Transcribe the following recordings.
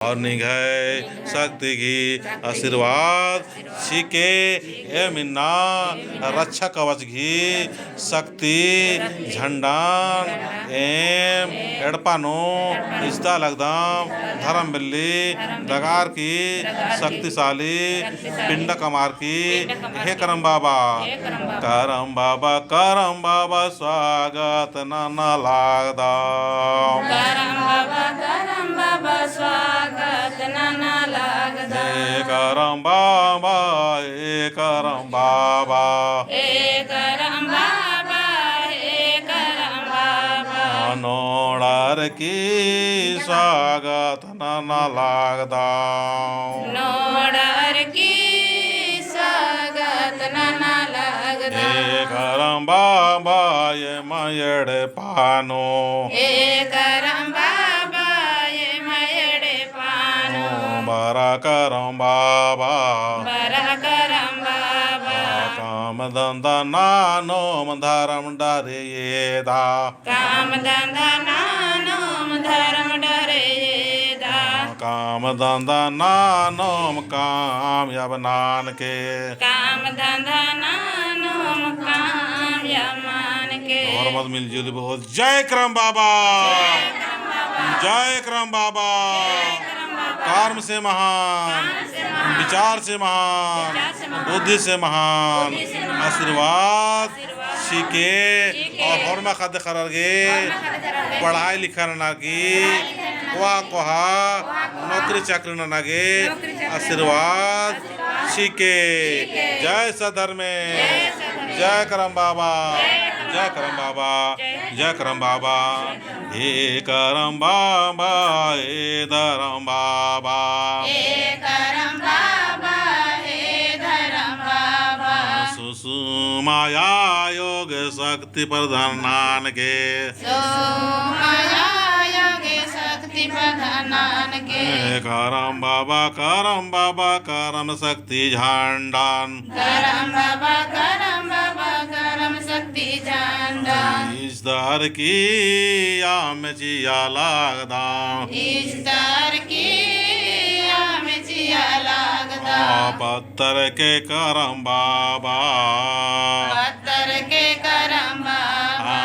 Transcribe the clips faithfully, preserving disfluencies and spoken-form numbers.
और निंग्है शक्ति गही आशीर्वाद चिके एम इन्ना रक्षा कवच गही शक्ति झंडान एम एड़पा नू इजता लगदम। धर्म बिल्ली दगार की शक्तिशाली पिंडा कमार की हे करम बाबा। करम बाबा, करम बाबा स्वागत नना लगदम। करम बाबा, करम बाबा स्वागत नना लगदम। हे करम बाबा, हे करम बाबा। हे करम बाबा, हे करम बाबा। नोड़र की स्वागत नना लगदम। नोड़र की स्वागत नना लगदम। हे करम बाबा, एम एड़पा नू। हे करम बाबा, एम एड़पा नू। बरा करम बाबा। बरा करम बाबा। काम धंधा ननोम धर्म डरे एदा। काम धंधा ननोम धर्म डरे एदा। काम धंधा ननोम कामयाब ननके। काम धंधा ननोम कामयाब ननके। और मत मिलजुल बहुत। जय करम बाबा। जय करम बाबा। कर्म से महान, विचार से महान, बुद्धि से महान, आशीर्वाद चिके। और होरमा ख़द्द ख़र्रर गे पढ़ाई लिखाई नना गे, कोहा कोहा नौकरी चाकरी नना गे आशीर्वाद चिके। जय सत धर्मे, जय करम बाबा, जय करम बाबा, जय करम बाबा। हे करम बाबा, हे धर्म बाबा। हे करम बाबा, हे धर्म बाबा। सुषुम्ना योग शक्ति प्रदान ननके। सुषुम्ना योग शक्ति प्रदान ननके। हे करम बाबा, करम बाबा, कर्म शक्ति झंडान। करम बाबा, करम बाबा, कर्म शक्ति झंडान। इजतार की आम चिआ लगदम। इजतार की आम चिआ लगदम। आ पत्तर के करम बाबा। पत्तर के करम बाबा।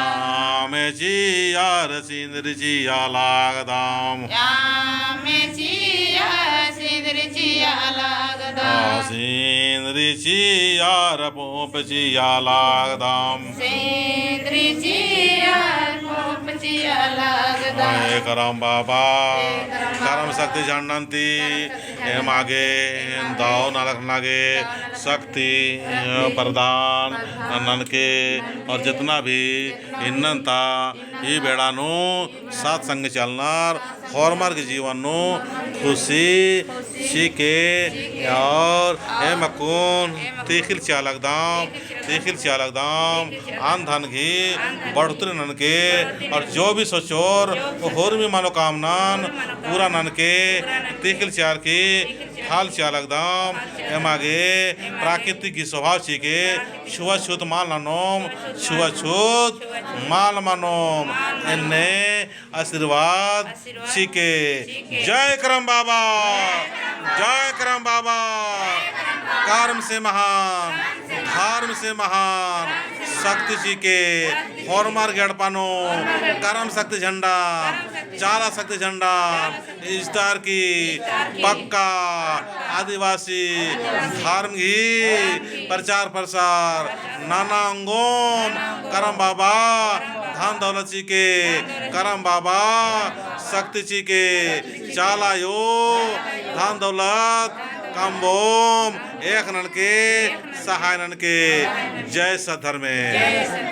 आम चिअर सिंदरी चिआ लगदम। आम चिअर सिंदरी चिआ लगदम। आ सिंदरी चिअर पोंप चिआ लगदम। सिंदरी चिअर पोंप चिआ लगदम। हे करम बाबा, हे करम बाबा। करम शक्ति झंडन ती, करम शक्ति झंडन ती। एमा गे, दव नलख नना गे, दव नलख नना गे, शक्ति, शक्ति प्रदान, प्रदान ननके, ननके। और जितना भी इन्नन ता, ई बेड़ा नू सत्संग चलनर, होरमर गे जीवन नू खुशी चिके और एम अक्कुन तिख़िल चिआ लगदम, तिख़िल चिआ लगदम, अन्न धन गही बढ़ोतरी ननके और जो भी सोचोर होरमी मनोकामनान पूरा ननके तिख़िल चिअर की फल चिआ लगदम। एमा गे प्राकृतिक गही स्वभाव चिके, छुआछूत मल ननोम, छुआछूत मल मनोम। एन्ने आशीर्वाद चिके। जय करम बाबा, जय करम बाबा। कर्म से महान, धर्म से महान शक्ति चिके। होरमर गे एड़पा नू करम शक्ति झंडा, चाला शक्ति झंडा इजतार की पक्का आदिवासी धर्म गही प्रचार प्रसार नना ओंगोम। करम बाबा धन दौलत चिके, करम बाबा शक्ति चिके, चाला अयो धन दौलत कमबोम, एख़ ननके, सहाय ननके। जय सत धर्मे।